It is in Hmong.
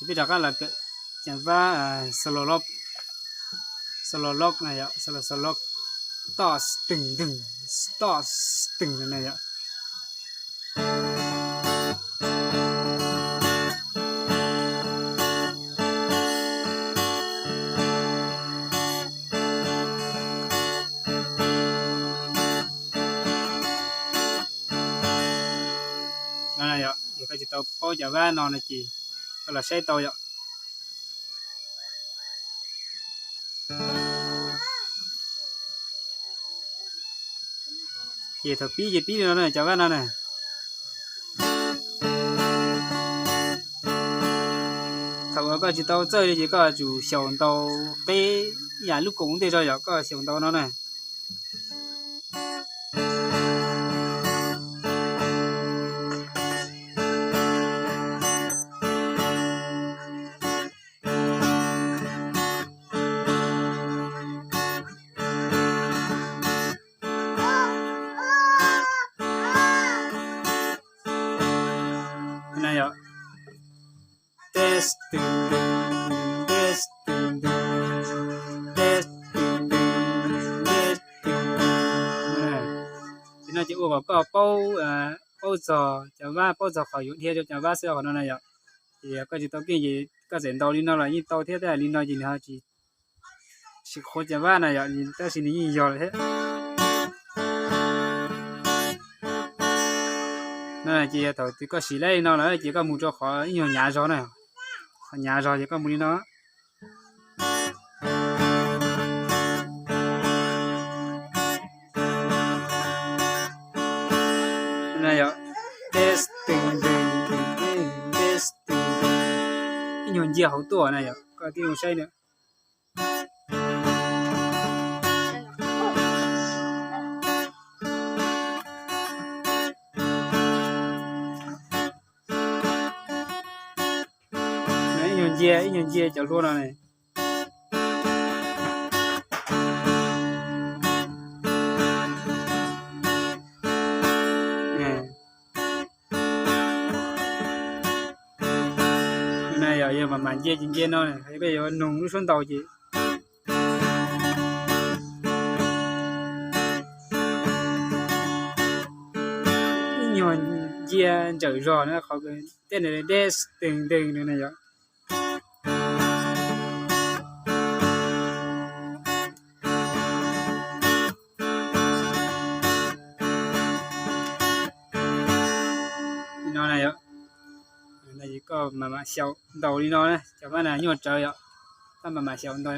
Ces peb rov qab los kawm cov vab solo lock, solo lock na yom, solo solo lock, toj steeg nteg, toj steeg na yom. Yog koj tsis tau paub cov vab no no ces koj los saib tau yom. Ces thaum pib ces pib li no na, cov vab no na. Thaum uas koj tsis tau txawj li ces koj tsum xyaum ntaus qeb ib yam lub koom ua ntej tso yom, koj xyaum ntaus no na. Yog, test, test, test, test. Ces no ces ua kom koj paub, paub txog cov vab, paub txog qhov yuav dhia rau cov vab xwb qhov no na yom. Ces yog koj tsis tau keej ces koj txawm ntaus li no los yeej tau thiab, tab sis li no ces nws ho tsis, tsis qhuav cov vab na yom, tab sis nws yeej yog lawm thiab. No ces yog thaum twg koj sim laib li no lawm ces koj mus rau qhov ib nyuag hnyav zog na, qhov hnyav zog ces koj mus li no. Yog, test, test, ib nyuag ncia hauv tuaj na yom, koj tib mus saib na. Ib nyuag ncia, ib nyuag ncia cov hlua no ne. No yog, yog mam mam ncia ces ncia no, koj yuav nug lub suab ntaus ces ib nyuag ncia ntsawm zog na, qhov tej ntawd des teg nteg no na yom. Li no na yom, koj mam mam xyaum ntaus li no na, cov vab na nyuaj rawv yom, koj mam mam xyaum ntaus.